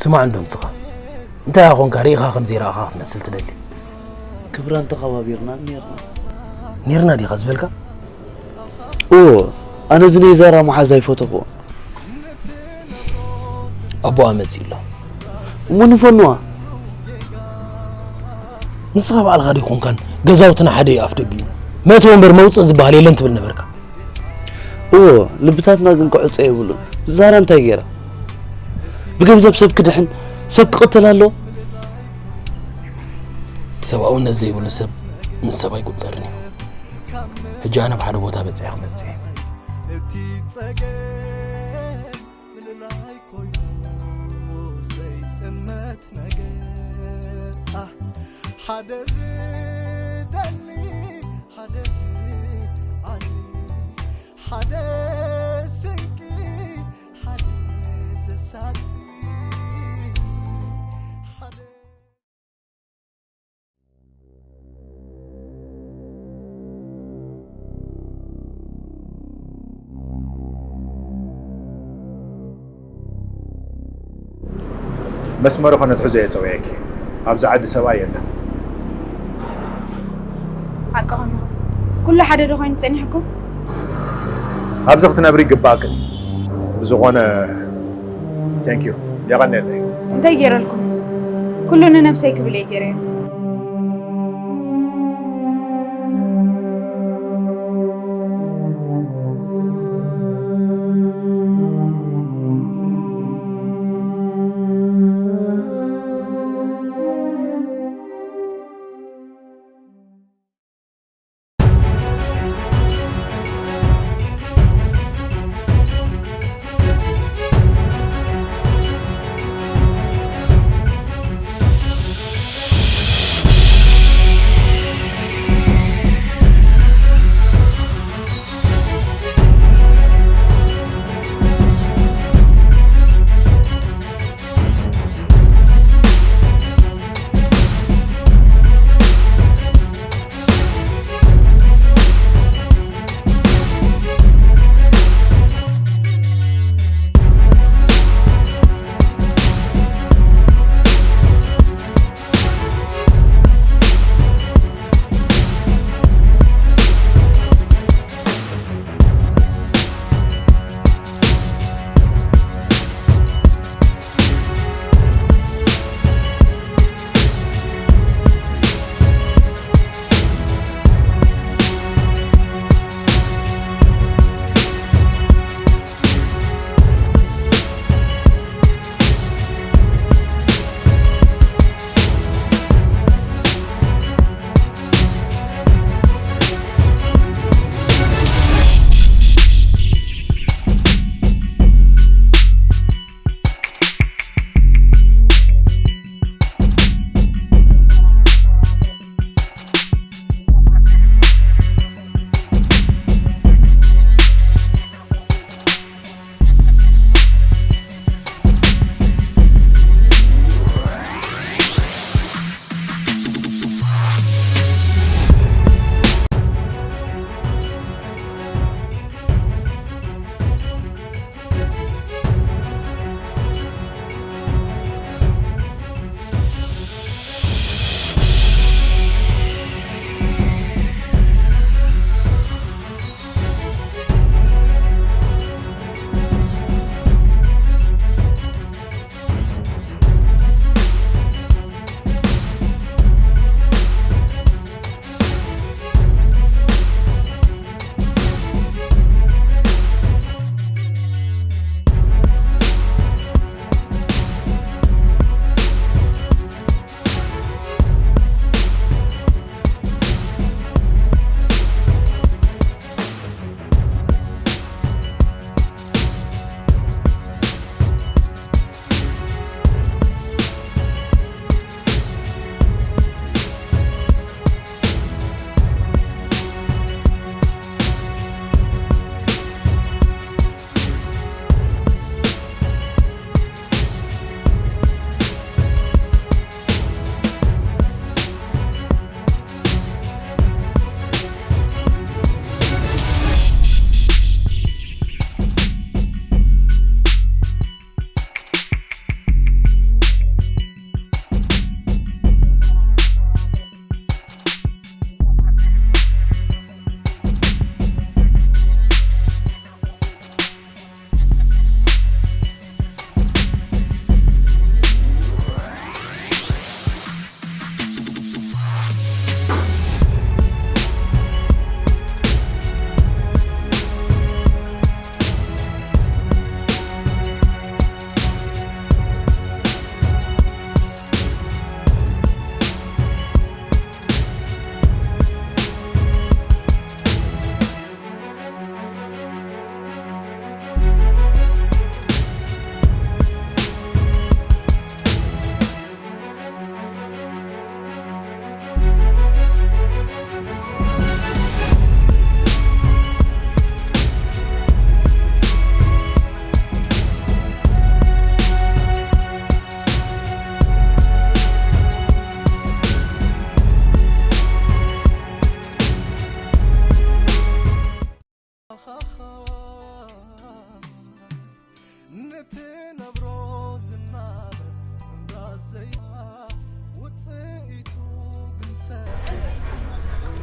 ትማዕ እንዶ ንስኻ እንታይ ኣኾንካ ርኢኻ ከም ዘይረኣኻ ክትመስል ትደሊ? ክብራን ተኸባቢርና ኔርና። ኔርና ዲኻ ዝበልካ? እዎ፣ ኣነ እዚ ናይ ዛራ መሓዝ ኣይፈተኽዎ። ኣቦኣ መጺእ ኣሎ። እሞ ንፈንዋ። ንስኻ ባዕልኻ ዲኾንካን ገዛውትና ሓደ እዩ ኣፍ ደጊኡ መእተዊ እምበር መውፅእ ዝበሃል የለን ትብል ነበርካ። እዎ፣ ልብታትና ግን ክዕጾ የብሉን። ዛራ እንታይ ገይራ? ብገንዘብ ሰብ ክድሕን፣ ሰብ ክቕተል ኣሎ? ሰብኣውነት ዘይብሉ ሰብ ምስ ሰብ ኣይቁጸርን እዩ። ሕጂ ኣነ ኣብ ሓደ ቦታ በጺሐ ክመጽእ እየ። እቲ ጸገም ምልላይ ኮይኑ ዘይጥመት ነገር፣ ኣህ፣ ሓደ ዝደሊ ሓደ ዝዓሊ፣ ሓደ ስንቂ ሓደ ዘሳጺ፣ ሓደ መስመሩ ከነትሕዞ እየ ጸዊዐኪ። ኣብዚ ዓዲ ሰብኣይ የለን። ሓቅኹም ኢኹም። ኩሉ ሓደ ዶ ኮይኑ ጸኒሕኩም? ኣብዚ ክትነብሪ ይግባእክን። ብዝኾነ፣ thank you፣ የቐንየለይ። እንታይ ገይረልኩም? ኩሉ ንነብሰይ ክብል እየ ገይረዮ።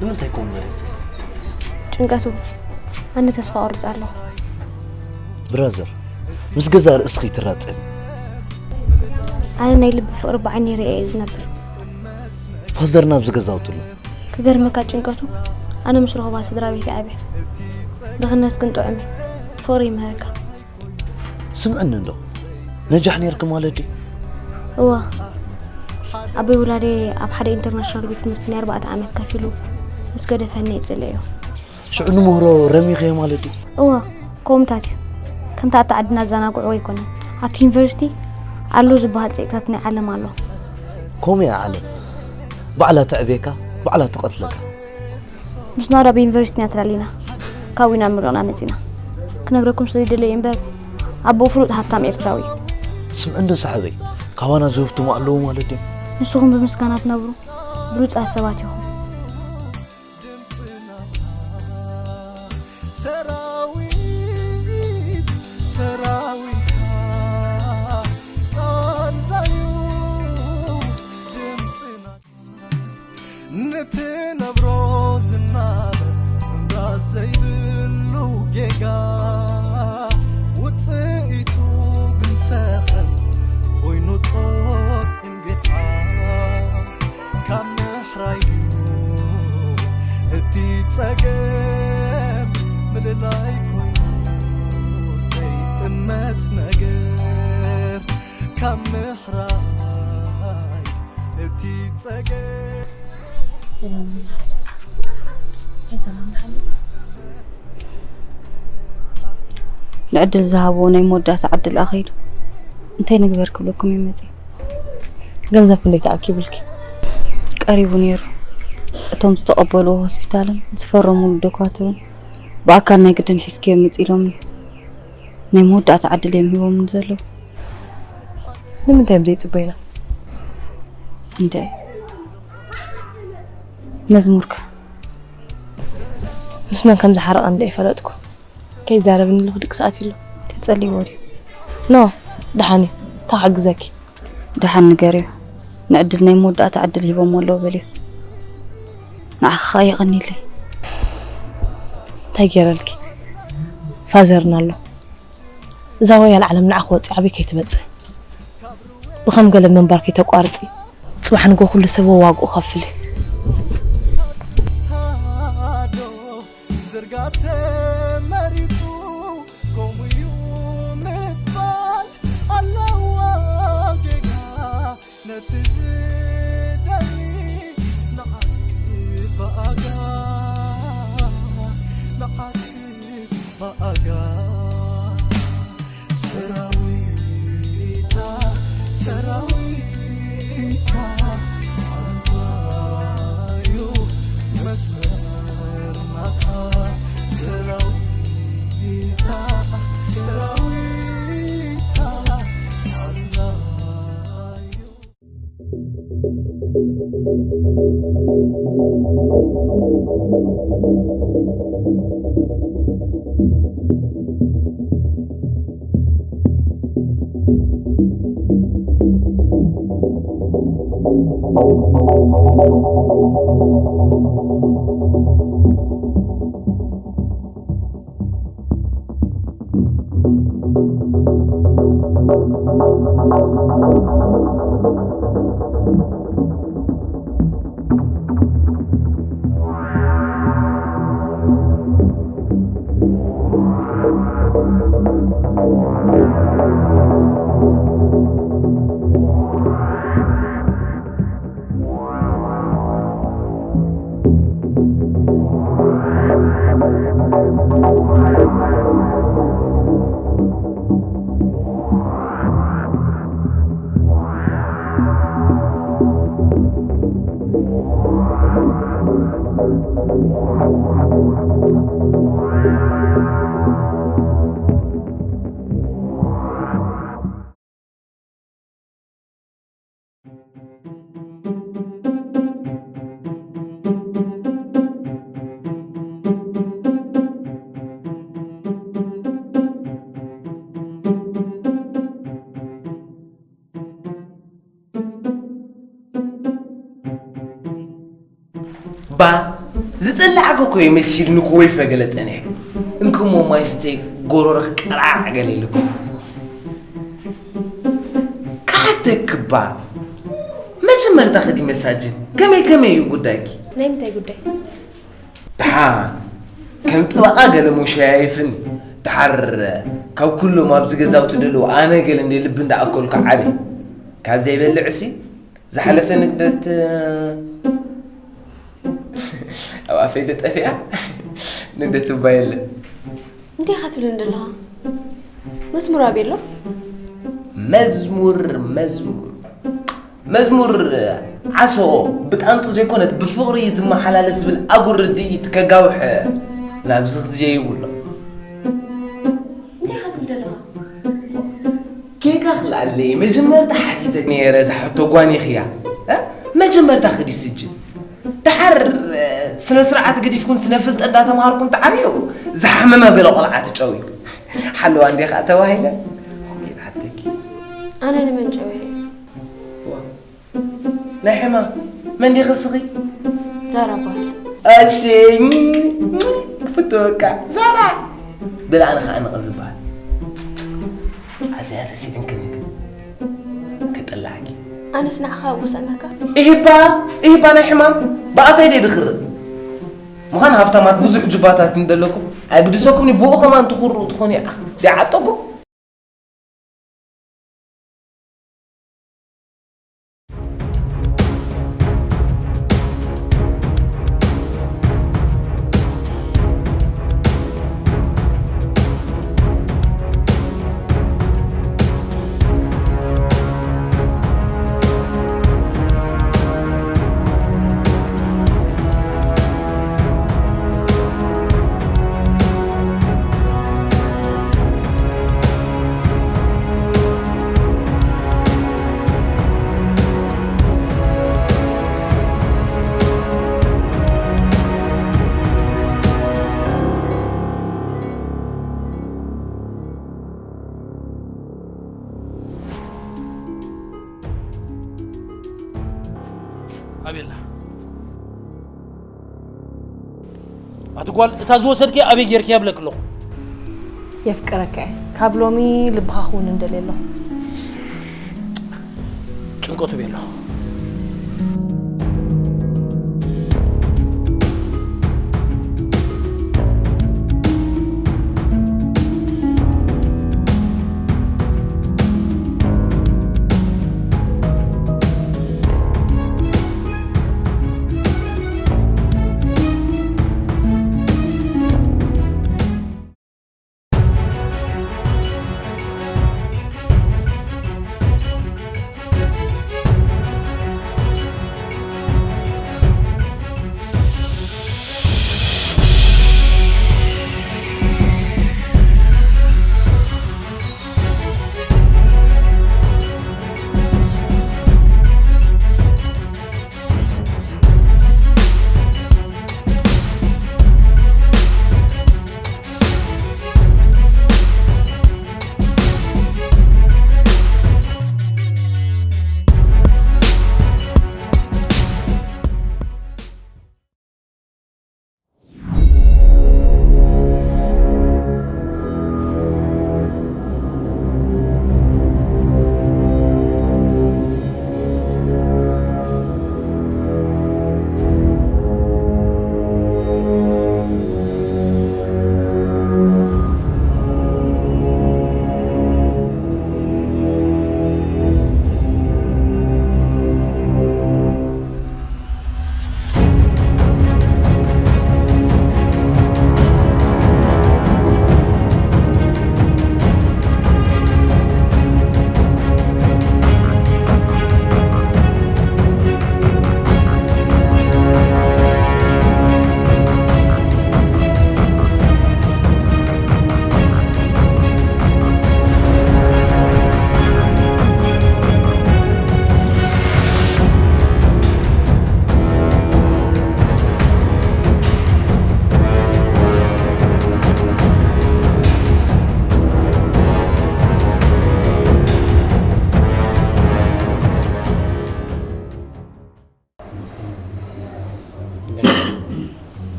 ንምንታይ ከምኡ መሪጽ? ጭንቀቱ። ኣነ ተስፋ ቆርጽ ኣለኹ። ብራዘር፣ ምስ ገዛእ ርእስኺ ትራጸም። ኣነ ናይ ልቢ ፍቕሪ ብዓይኒ ርእየ እየ ዝነብር። ፋዘርና ኣብዚ ገዛውትሉ። ክገርመካ ጭንቀቱ፣ ኣነ ምስ ረኸባ ስድራ ቤት ይዓብየ። ድኽነት ግን ጥዑም እዩ። ፍቕሪ ይምህረካ። ስምዕኒ እንዶ፣ ነጃሕ ነይርኪ ማለት ድዩ? እዋ፣ ኣቦይ ውላደይ ኣብ ሓደ ኢንተርናሽናል ቤት ትምህርቲ ናይ ኣርባዕተ ዓመት ከፊሉ ምስ ገደፈኒ እየ ጽልእዮ። ሽዑ ንምህሮ ረሚኽዮ ማለት ድዩ? እዋ፣ ከምኡታት እዩ። ከምታ ኣታ ዓድና ኣዘናግዕዎ ኣይኮነን። ኣብቲ ዩኒቨርሲቲ ኣሎ ዝበሃል ጸይቅታት ናይ ዓለም ኣሎ። ከምኡ እያ ዓለም። ባዕላ ተዕቤካ፣ ባዕላ ትቐትለካ። ምስ ናዳ ኣብ ዩኒቨርሲቲና ተላሊና፣ ካብኡ ኢና ምርቕና መጺና። ክነግረኩም ስለ ዝደለየ እምበር፣ ኣቦኡ ፍሉጥ ሃብታም ኤርትራዊ እዩ። ስምዒ እንዶ ሰሓበይ፣ ካባና ዝህፍትሙ ኣለዉ ማለት ድዮም? ንስኹም ብምስጋና ትነብሩ ብሉጻት ሰባት ኢኹም። ሰራዊት ሰራዊት ቃንዛዩ ድምፅና ንትነብሮ ዝናበር ምምራዝ ዘይብሉ ጌጋ ውፅኢቱ ግን ሰኸን ኮይኑ ጾር እንጌታ ካብ ምሕራይ እዩ እቲ ጸገም ምልላይ ኮይኑ ዘይጥመት ነገር ካብ ምሕራይ እቲ ጸገም ንዕድል ዝሃብዎ ናይ መወዳእታ ዕድል ኣኸይዱ እንታይ ንግበር ክብለኩም እዩ መጺእ። ገንዘብ ክንደይ ተኣኪቡልኪ? ቀሪቡ ነይሩ። እቶም ዝተቐበልዎ ሆስፒታልን ዝፈረምሉ ዶኳትርን ብኣካል ናይ ግድን ሒዝክዮ ምጽእ ኢሎምኒ። ናይ መወዳእታ ዕድል እዮም ሂቦምኒ ዘለዉ። ንምንታይ እዮም ዘይጽበዩና? እንደ መዝሙርካ። ምስ መን ከም ዝሓረቐ እንደ ይፈለጥኩ። ከይዛረብኒ ኢሉ ክድቅስ ኣትዩ ኣሎ። ተጸሊዎ ድዩ? ኖ፣ ደሓን እዩ። እንታይ ክሕግዘኪ? ደሓን ንገርዮ። ንዕድል ናይ መወዳእታ ዕድል ሂቦሞ ኣለዉ በልዮ። ንዓኺ ኸኣ የቐንየለይ። እንታይ ገይረልኪ? ፋዘርና ኣሎ። እዛ ወያል ዓለም ንዓኺ ወጺኣ ኣበይ ከይትበጽሕ? ብኸም ገለ ምንባር ከይተቋርጺ። ጽባሕ ንግሆ ኩሉ ሰብ ዋግኡ ከፍል እዩ። ዝርጋተ መሪጹ ከምኡ እዩ ምባል ኣለዎ ጌጋ ነቲ ዝደሊ ንዓኪ ብኣጋ ንዓኪ ብኣጋ ሰራዊታ ሰራዊታ ኣዛዩ መስመር ናታ ሰራዊታ ሰራዊታ ኣዛዩ ባ ዝጠላዕኩ እኮ ይመስል ንኮወይ ፈገለ ጸኒሐ። እንክሞ ማይ ስተይ ጎሮሮ ክቀራዕ ገለ ኢልኩ። ካተክባ መጀመርታ ክዲ መሳጅን ከመይ ከመይ እዩ ጉዳይኪ? ናይ ምንታይ ጉዳይ? ደሓን ከም ጠበቓ ገለ መሸያየፍን ደሓር ካብ ኩሎም ኣብዚ ገዛውቲ ደለዉ ኣነ ገለ እንደ ልቢ እንዳኣከልኩ ዓበ ካብ ዘይበልዕሲ ዝሓለፈ ንግደት ኣብ ኣፈይ ዶ ጠፊኣ ንግደት እባ የለን። እንታይ ኢኻ ትብል ዘለኻ? መዝሙር ኣበይ ኣሎ? መዝሙር መዝሙር መዝሙር ዓሶ ብጣንጡ ዘይኮነት ብፍቕሪ ዝመሓላለፍ ዝብል ኣጉር ርድኢት ከጋውሕ ናብ ዝኽዝየ ይብሎ። እንታይ ኢኻ ትብል ዘለኻ? ጌጋ ክልኣለይ መጀመርታ ሓቲተ ነይረ እዛ ሕቶ ጓኒኽያ እ? መጀመርታ ክዲ ስጅን ደሓር እ፣ ስነ ስርዓት ገዲፍኩም ስነ ፍልጠት እንዳተምሃርኩም ተዓብዩ ዝሓመመ ገለ ቆልዓ ትጨዊ ሓለዋ እንዴ ከዓ ተባሂለ ኮሜት ሓተኪ ኣነ ንመን ጨውየ? ዋ፣ ናይ ሕማም መን ዲኺ ስኺ ዛራ በሃል። ኣሸኝ ክፍትወካ ዛራ ብላ ኣነ ከዓ ነቐ ዝበሃል ኣብዚኣ ተሲዕን ክንግ ክጥላዕኪ ኣነስ ንዓኻ ኣብኡ ስዕመካ። ኢህባ ኢህባ ናይ ሕማም ብኣፈይ ደይ ድኽርእ ምዃን ሃፍታማት ብዙሕ ጅባታት እንደለኩም ኣይግድሰኩም ብኡ ከማን ትኹርኡ ትኾኑ ይዓኽ ይዓጠኩም ኣቤላ ኣቲ ጓል እታ ዝወሰድኪ ኣበይ ጌርኪ ያብለክ ኣለኹ የፍቅረካ እየ ካብ ሎሚ ልብኻ ክውን እንደልየ ኣለኹ ጭንቀቱ ቤሎ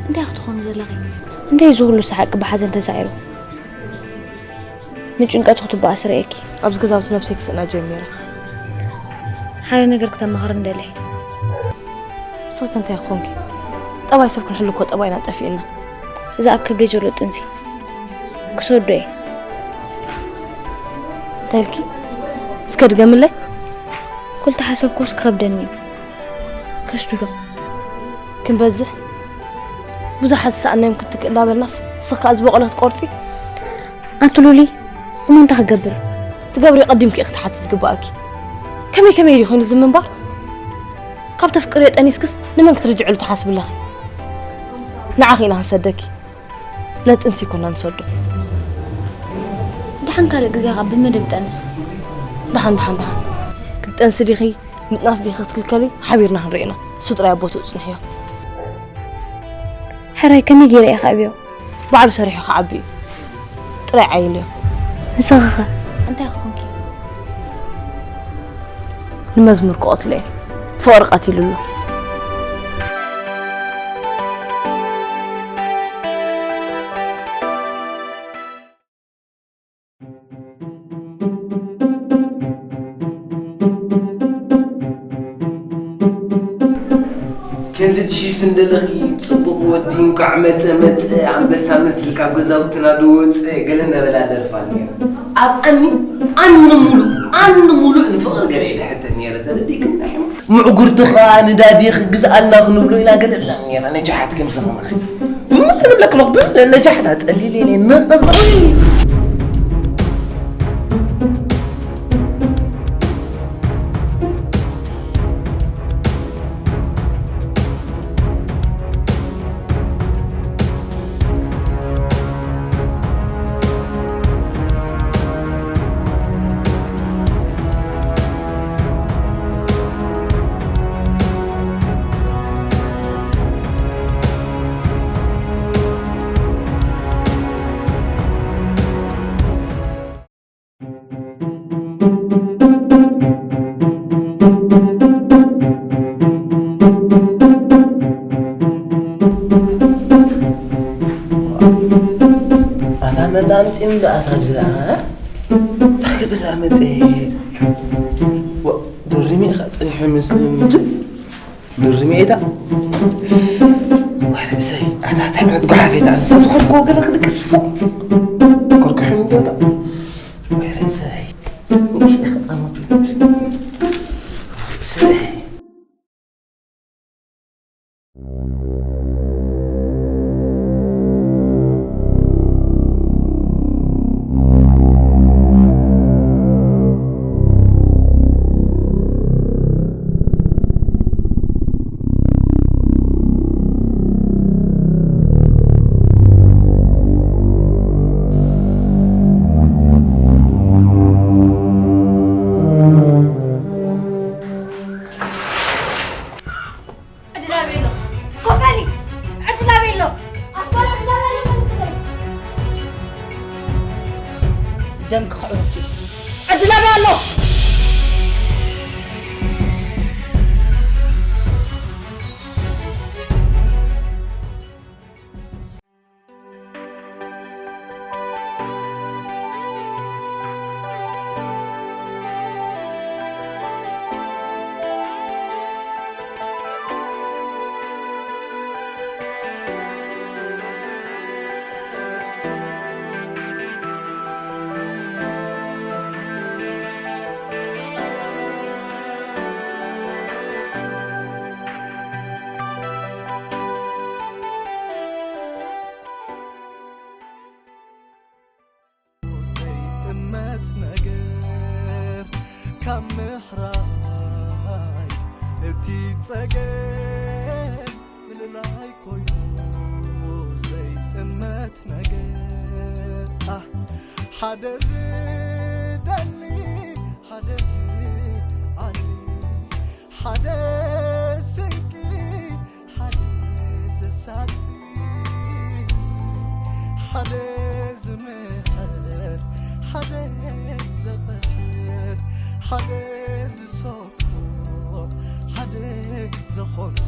እንታይ ክትኾኑ ዘለኺ? እንታይ እዚ ኩሉ ሰሓቂ ብሓዘን ተሳዒሩ? ንጭንቀቱ ክትበኣስ ርእየኪ። ኣብዚ ገዛውቲ ነብሰይ ክስእና ጀሚረ። ሓደ ነገር ክተማኽርኒ ደልየ። ንስኺ ከ እንታይ ኮንኪ? ጠባይ ሰብ ክንሕሉ እኮ ጠባይና ጠፊእና። እዚ ኣብ ከብደይ ዘሎ ጥንሲ ክሰዶ እየ። እንታይ ኢልኪ? እስከ ድገምለይ። ኩሉ ተሓሰብኩስ ክኸብደኒ እዩ። ከስድዶ። ክንበዝሕ ብዙሓት ዝሰኣናዮም ክትክእ እንዳበልናስ፣ ንስኺ ከኣ ዝበቆሎ ክትቆርጺ? ኣቲ ሉሊ፣ እሞ እንታይ ክገብር? ትገብሪ ቀዲምኪ ኢኺ ክትሓቲ ዝግባኣኪ። ከመይ ከመይ ድዩ ኮይኑ እዚ ምንባር? ካብ ተፍቅርዮ ጠኒስክስ ንመን ክትርጅዕሉ ትሓስቢ ኣለኺ? ንዓኺ ኢና ክንሰደኪ። ነጥንሲ ኮና ንሰዶ። ደሓን ካልእ ግዜ ካብ ብመደብ ጠንስ። ደሓን፣ ደሓን፣ ደሓን። ክትጠንሲ ዲኺ፣ ምጥናስ ዲኺ ክትክልከሊ፣ ሓቢርና ክንርኢ ኢና። እሱ ጥራይ ኣብ ቦትኡ ጽንሕዮ። ሕራይ ከመይ ገይረ እየ ከዕብዮ? ባዕሉ ሰሪሑ ክዓቢ እዩ። ጥራይ ዓይልዮ። ንስኺ ኸ? እንታይ ክኾንኪ? ንመዝሙር ክቐትሎ እየ። ፍቕሪ ቀቲሉ ኣሎ። ከምዚ ትሽፍን ደለኺ ጽቡቕ ወዲ እንቋዕ መጸ መጸ፣ ኣንበሳ መስል ካብ ገዛውትና ዶ ወጸ፣ ገለ እናበላ ደርፋ ነይራ። ኣብ ኣኒ፣ ኣኒ ሙሉእ፣ ኣኒ ሙሉእ ንፍቕሪ ገለ ይድሕተን ነይረ፣ ተረዲእክን ዲኺ? ምዕጉርትኻ ንዳዲ ክግዝኣልና ክንብሎ ኢና ገለ ኢልና ነይራ፣ ነጃሓት ከም ዝኸመኺ። ብምኽሪ ንብለኪ ኣለኹ፣ ብም-፣ ነጃሕታ ጸሊለ ኢለ ንቕጽሪ። ኣታ መን ኣምጺኒ ደኣ ኣብዚ ደኣ? እንታይ ክብል ኣመጸ? ዋ፣ ዶርሚ ኢኻ ጸኒሑ መስለኒ። ዶርሚ እታ። ዋ፣ ርእሰይ፣ ኣታ እንታይ ዓይነት ጓሓፍ እታ? ኣነስ ኣብዚ ኮርኮ ገለ ክድቅስ ፉ። ኮርኮ ሕምዶ እታ። ዋ፣ ርእሰይ። ርእሰይ። ዕድል ኣበይ ኣሎ? ኮፍ በሊ። ዕድል ኣበይ ኣሎ? ኣታ ዕድል ኣበይ ኣሎ? መልስለይ። ደም ክኽዕወት እዩ። ዕድል ኣበይ ኣሎ? ዘይእመት ነገር ካብ ምሕራይ እቲ ጸገም ምልላይ ኮይኑ ዘይእመት ነገር፣ ኣህ፣ ሓደ ዝደሊ ሓደ ዝዓሊ ሓደ ስንቂ ሓደ ዘሳቲ ሓደ ዝምሕር ሓደ ዘቕሕር ሓደ ዝሰ ሓደ ዝኾንስ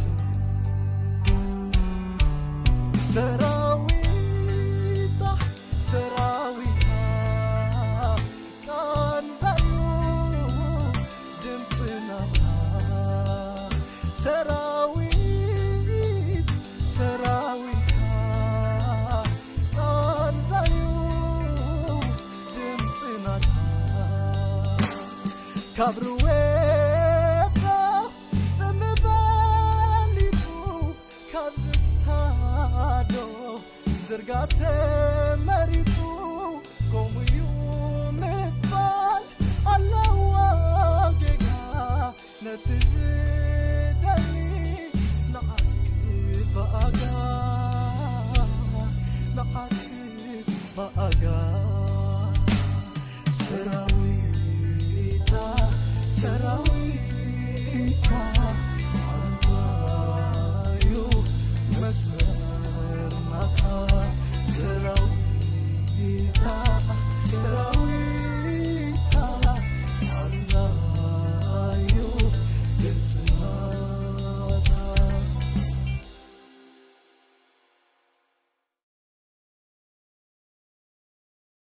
ሰራዊታ ሰራዊታ ቃንዛዩ ድምፅናታ ሰራዊት ሰራዊታ ቃንዛዩ ድምፅናታ ካብ ርዌታ ፅምበሊቱ ካብ ዝታዶ ዝርጋተ መሪቱ